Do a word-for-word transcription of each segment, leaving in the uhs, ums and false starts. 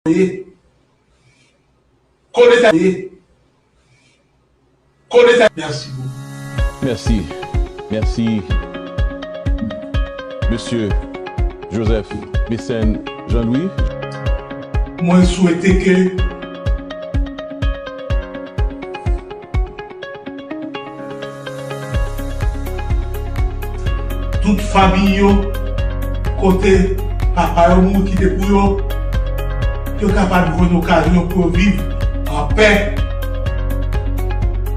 ye. Kole tèt ye. Kole tèt. Mèsi bokou. Mèsi. Mèsi. Mesye Joseph Mécène Jean-Louis. Mwen swete ke tout fanmi yo, kote papa yo mouri kite pou yo, yo kapab jwenn okazyon pou yo viv an pè,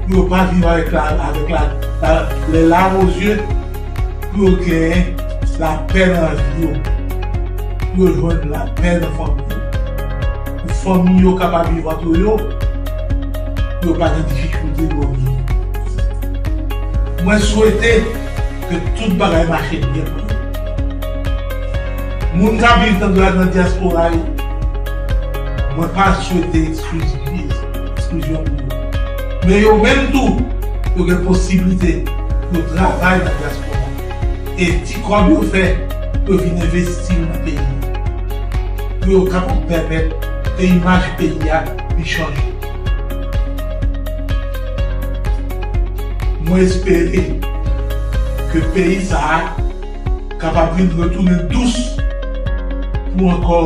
pou yo pa viv avèk la, avèk la, la, les larmes aux yeux, pou yo genyen lapè nan lavi yo, pou yo jwenn lapè nan fanmi yo, pou fanmi yo kapab viv antre yo, pou yo pa gen difikilte pou yo viv. Mwen swete ke tout bagay mache byen pou yo. Moun k ap viv nan, nan dyaspora yo, mwen pa swete eksklizyon, eksklizyon pou yo. Men yo menm tou, yo gen posiblite pou yo travay nan dyaspora. E ti kòb yo fè, yo vin envesti l nan peyi. Pou yo kapab pèmèt ke imaj peyi a li chanje. Mwen espere ke peyi sa a kapab vin retounen dous pou ankò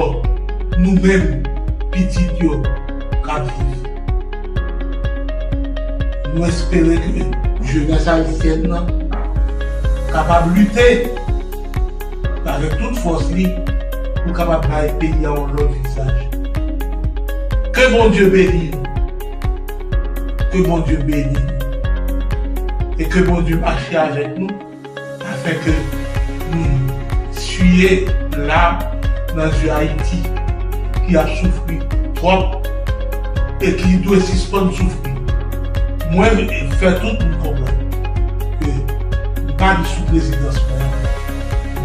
nou menm pitit yo k ap viv. Nou espere ke jenès ayisyèn nan kapab lite avèk tout fòs li pou kapab bay peyi a yon lòt vizaj. Ke Bondye beni nou. Ke Bondye beni nou. E ke Bondye mache avèk nou. Afin ke nou siye lam nan zye Ayiti ki ap soufri twòp e ki dwe sispann soufri. Mwen fè tout moun konprann ke m pa sou prezidans mwen,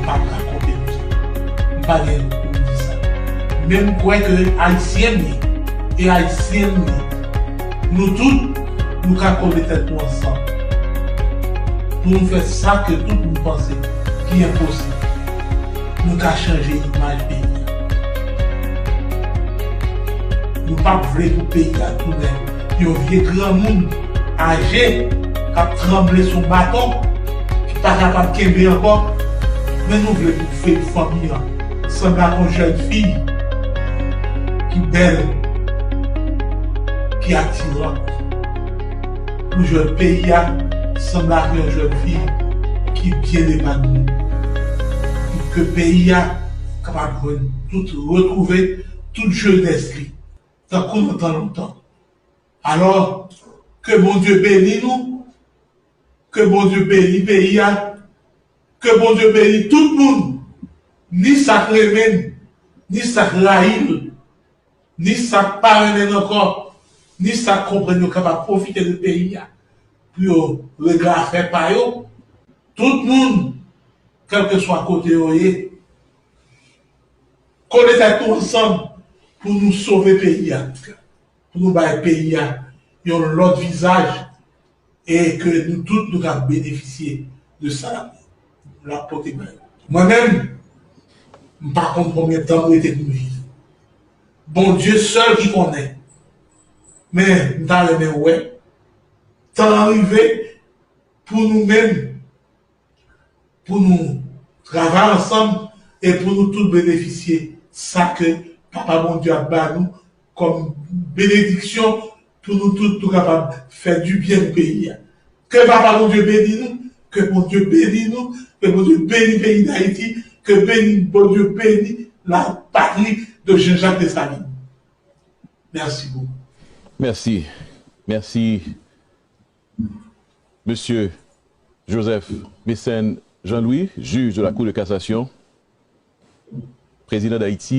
m pa ka konte pou sa. M pa gen pou m di sa. Men m kwè ke Ayisyen m ye e Ayisyen m ye. Nou tout, nou ka kole tèt nou ansanm pou nou fè sa ke tout moun panse ki enposib. Nou ka chanje imaj peyi a. Nou p ap vle pou peyi a tounen yon vye granmoun aje k ap tranble sou baton, ki pa kapab kenbe ankò. Men nou vle pou fè fanmi an sanble ak yon jèn fi ki bèl, ki atiran. Pou jèn peyi a sanble ak yon jèn fi ki byen epanoui. Pou ke peyi a kapab jwenn tout, retwouve tout jenès li, tankou nan tan lontan. Alò, ke Bondye beni nou, ke Bondye beni peyi a, ke Bondye beni tout moun, ni sa k renmen l, ni sa k rayi l, ni sa k pa renmen l ankò, ni sa k konprann yo kapab pwofite de peyi a pou yo regle afè pa yo. Tout moun, kèlkeswa kote yo ye, kole tèt nou ansanm pou nou sove peyi a, pou nou bay peyi a yon lòt vizaj e ke nou tout nou ka benefisye de sa l ap pote bay nou. Mwen menm, m pa konn konbyen tan m rete pou m viv. Bondye sèl ki konnen. Men, m ta renmen wè tan an rive pou nou menm, pou nou travay ansanm e pou nou tout benefisye sa ke Papa Bondye ap ba nou kòm benediksyon pou nou tout nou kapab fè dibyen pou peyi a. Ke Papa Bondye beni nou, ke Bondye beni nou, ke Bondye beni peyi Dayiti, ke beni, Bondye beni la patrie de Jean-Jacques Dessalines. Mèsi bokou. Mèsi. Mèsi. Mesye Joseph Mécène Jean-Louis, jij de la Cour de cassation, prezidan Dayiti.